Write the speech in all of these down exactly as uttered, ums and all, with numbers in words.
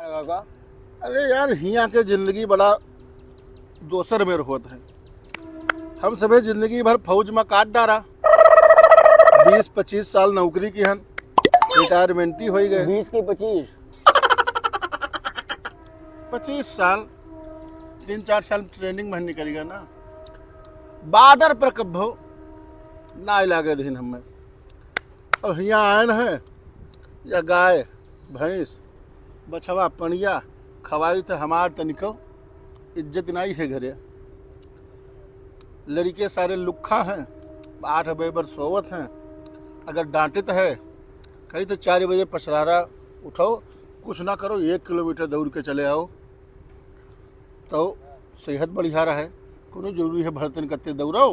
अरे यार, हियाँ के जिंदगी बड़ा दोसर मेर होत है। हम सभे जिंदगी भर फौज में काट डारा, बीस पच्चीस साल नौकरी किहन, रिटायरमेंटी होइ गए। बीस की पच्चीस? पच्चीस साल, तीन चार साल ट्रेनिंग में निकल गए ना, बॉर्डर पर कब्बो ना लागे दिन हमें। और हियाँ आयन है, या गाय, भैंस, बछवा, पनिया खवाई तो हमार तनिको इज्जत नाई है घरे। लड़के सारे लुक्खा हैं, आठ बजे भर सोवत हैं। अगर डांटित है, कही तो चार बजे पछरारा उठो, कुछ ना करो, एक किलोमीटर दौड़ के चले आओ, तो सेहत बढ़िया रहे। कोनो जरूरी है भरतन कत्ते दौड़ो?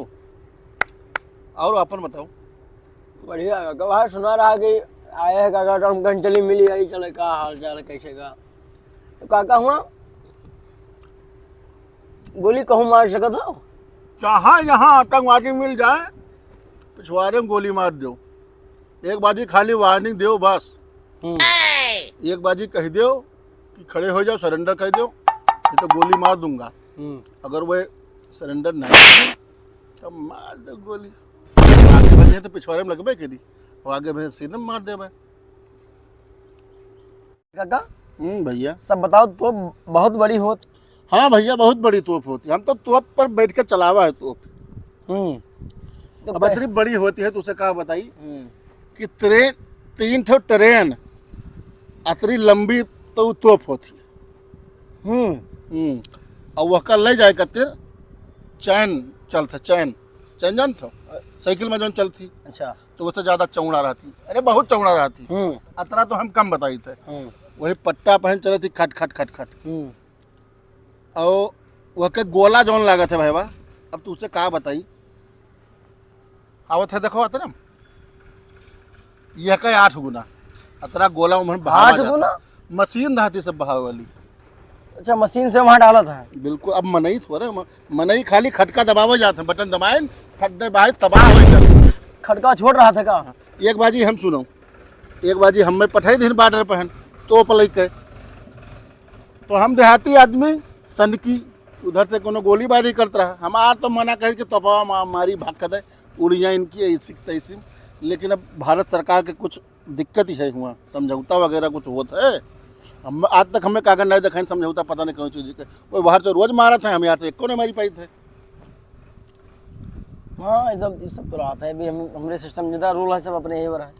और अपन बताओ। बढ़िया है, गवाह सुना रहा कि आए हैं काका, तो हम कहीं चली मिली आई, चले का हाल चाल है, कैसे का? तो काका हुआ गोली कहूँ मार सकत हो? चाहे यहाँ आतंकवादी मिल जाए, पिछवाड़े में गोली मार दो। एक बाजी खाली वार्निंग दो बस। हम्म। एक बाजी कह दो कि खड़े हो जाओ, सरेंडर कर दो, नहीं तो गोली मार दूंगा। हम्म। अगर वह सरेंडर नहीं करे, तो मार दो गोली। आगे बढ़े तो पिछवाड़े में लगबे करी, और आगे बढ़े सीधे में मार देबे। काका, हम्म भैया। सब बताओ, तोप बहुत बड़ी होत। हाँ भैया, बहुत बड़ी तोप होती है। हम तो तोप पर बैठ के चलावा है तोप। हम्म। तो अब पह- इतनी बड़ी होती है, तो उसे का बताई हम्म। कि ट्रेन, तीन ठो ट्रेन अतरी लंबी तो उ तोप होती है। हम्म। हम्म। और वह कर ले जाए खातिर चैन चलत है, चैन, चैन जानत हो? साइकिल में जौन चलती। अच्छा। तो उससे ज्यादा चौड़ा रहती। अरे बहुत चौड़ा रहती। हम्म। अतरा तो हम कम बताई थे। हम्म। वही पट्टा पहन चलती, खट खट खट खट। हम्म। और वह के गोला जौन लागत है भाईवा, अब तुझसे का बताई। आवत है देखो अतरा, यह का आठ गुना अतरा गोला उम्हन बहावा आठ जाता। गुना? मशीन रहती सब बहावे वाली। अच्छा, मशीन से वहाँ डालत है। बिल्कुल, अब मनई थोड़े, म-, मनई खाली खटका दबावे जात है, बटन दबाए, फट दे भाई, तबाह हो जाते। खटका छोड़ रहा था का? एक बाजी हम सुनो, एक बाजी हमें पठाई दिन बॉर्डर पर हैं, तोप लेके। तो हम देहाती आदमी, सनकी, उधर से कोनो गोलीबारी करत रहा, हमार तो मना कहे कि तोपवा मा-, मारी भाग दे, उड़िया इनकी ऐसी तैसी। लेकिन अब भारत सरकार के कुछ दिक्कत ही है हुआ, समझौता वगैरह कुछ होत है। हम आज तक हमें कागज नहीं दिखाइन समझौता, पता नहीं कौन चीज के। वो बाहर से रोज मारत है, हम यहाँ से एको नहीं मारी पाई थे। हाँ, एकदम ये सब तो रहत है। अभी हम, हमरे सिस्टम जितना रूल है, सब अपने ही पर है।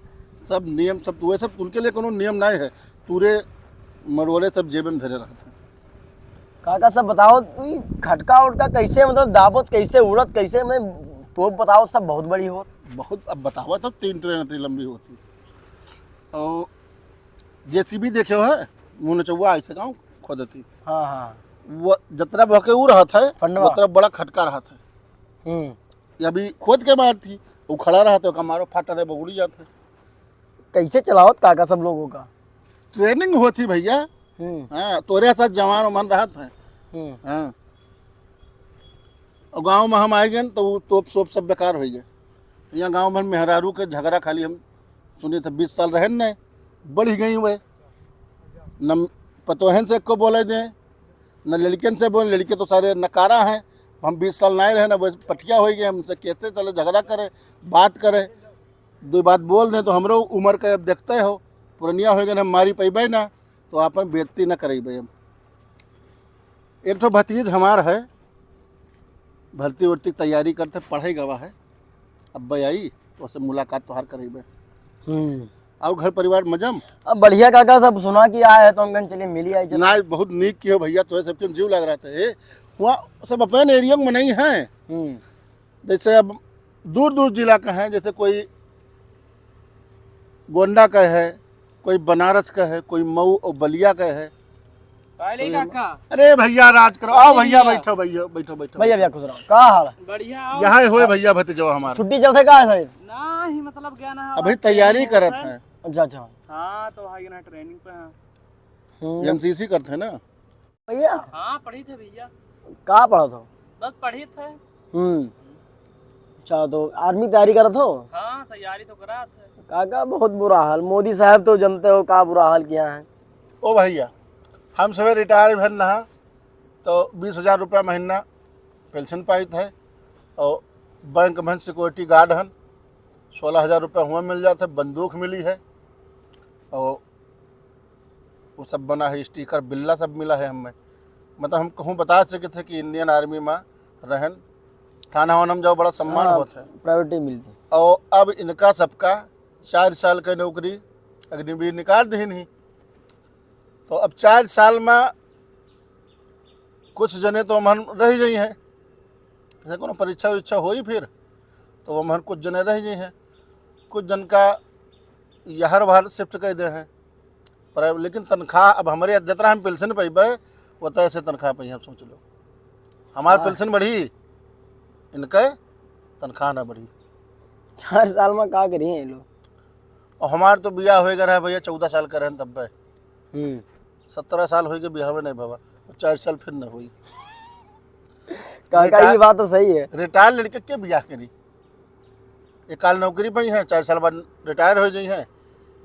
सब नियम, सब तूरे, सब उनके लिए कोनो नियम नहीं है। तूरे मरोले सब जेबे में धरे रहत है। काका, सब बताओ, ई खटका उटका कैसे, मतलब, दाबत कैसे, उड़त कैसे, मैं तो बताओ, सब बहुत बड़ी होत। बहुत, अब बतावा तो तीन ट्रेन इतनी लंबी होती। और जेसीबी देखे हो है, मुनचौआ ऐसे गाँव खोदती। हाँ, हाँ। वो जतरा बहके ऊ रहत है, फंडवा। उतरा बड़ा खटका रहत है। हम्म। ये अभी खोद के मारती, वो खड़ा रहत है, ओका मारो, फाटा दे, बगुड़ी जात है। कैसे चलावत काका सब लोगों का? ट्रेनिंग होती भैया। हम्म। हाँ, तोरे साथ जवान उमन रहत है। हम्म। हाँ। और गाँव में हम आए गए तो वो तोप सोप सब बेकार हो गए। यहाँ गाँव भर मेहरारू के झगड़ा खाली हम सुने थे, बीस साल रहे न, बढ़ गई हुए। न पतोहन से एको बोले दे, न लड़कियन से बोले, लड़के तो सारे नकारा हैं। हम बीस साल नहीं रहे ना, बस पटिया हो गए, हमसे कैसे चले, झगड़ा करे, बात करे, दो बात बोल दें तो हमरो उम्र के अब देखते हो, पुरनिया हो गए, हम मारी पैबे ना, तो आपन बेइज्जती ना करेबे। अब एक ठो भतीज हमार है, भर्ती वर्ती की तैयारी करते, पढ़े गवा है, अब आई तो उससे मुलाकात तोहार करेबे। हम्म। और घर परिवार मजम? अब बढ़िया काका, सब सुना कि आए हैं तो हम कहन चलिए मिली आई, चलो। ना, बहुत नीक कियो भैया, तोहे सबके जीव लग रहा था। ए, वहाँ सब अपन एरिया में नहीं है। हम्म। जैसे अब दूर दूर जिला का है, जैसे कोई गोंडा का है, कोई बनारस का है, कोई मऊ और बलिया का है। पहले ही तो काका। अरे भैया, राज करो, आओ अरे भैया, भैया। बैठो भैया, बैठो, बैठो। भैया, भैया, खुश रहो। का हाल है? बढ़िया, आओ। यहाँ होए भैया भतीजवा हमारा। छुट्टी चलते का है साहब? ना ही, मतलब, गया ना, अभी तैयारी करत हैं। अच्छा, अच्छा। हाँ, तो भाई ना ट्रेनिंग पे हैं। हम्म। एनसीसी करते हैं ना। भैया। हाँ, पढ़ी थे भैया। का पढ़त हो? बस पढ़ी थे। हम्म। अच्छा, तो आर्मी तैयारी करत हो? हाँ, तैयारी तो करा थे। काका, बहुत बुरा हाल। मोदी साहब तो जानते हो का बुरा हाल किया है। ओ भैया, हम सभी रिटायर भन रहा, तो बीस हजार रुपया महीना पेंशन पाइत है, और बैंक में सिक्योरिटी गार्ड हन, सोलह हजार रुपया हुआ मिल जात है, बंदूक मिली है, और वो सब बना है, स्टिकर, बिल्ला सब मिला है हमें। मतलब, हम कहूँ बता सके थे कि इंडियन आर्मी में रहन, थाना वाना में जाओ, बड़ा सम्मान हाँ, होत है। प्रायोरिटी मिलती। और अब इनका सबका चार साल का नौकरी अग्निवीर निकाल दीन ही। तो अब चार साल में कुछ जने तो हमहन रह गई हैं, जैसे कोनो परीक्षा उरीक्षा होई फिर, तो हमहन कुछ जने रह गई हैं, कुछ जन का यहर बाहर शिफ्ट कर दे हैं। पर लेकिन तनख्वाह अब हमरे जितना हम पेंशन पइबे, वो तो ऐसे तनख्वाह पइहे, आप सोच लो। हमार हाँ। पेंशन बढ़ी, इनके तनख्वाह ना बढ़ी। चार साल में का करी हैं ये लोग? और हमार तो बियाह होए रहा भैया, चौदह साल का रहन तब। हम्म। सत्रह साल होई के बियाह नहीं भवा, और चार साल फिर न होई। काका, रिटायर ये बात तो सही है। रिटायर लड़के के बियाह करी? ये काल नौकरी पइहे, चार साल बाद रिटायर हो जाई हैं।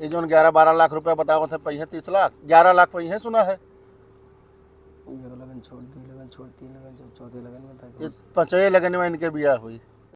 ये जौन ग्यारह बारह लाख रुपया बतावत है, पइहे तीस लाख, ग्यारह लाख पइहे सुना है। एक लगन छोड़, दो लगन छोड़, तीन लगन छोड़, चौथे लगन में तक ये पाँचवे लगन में इनके बियाह हुई।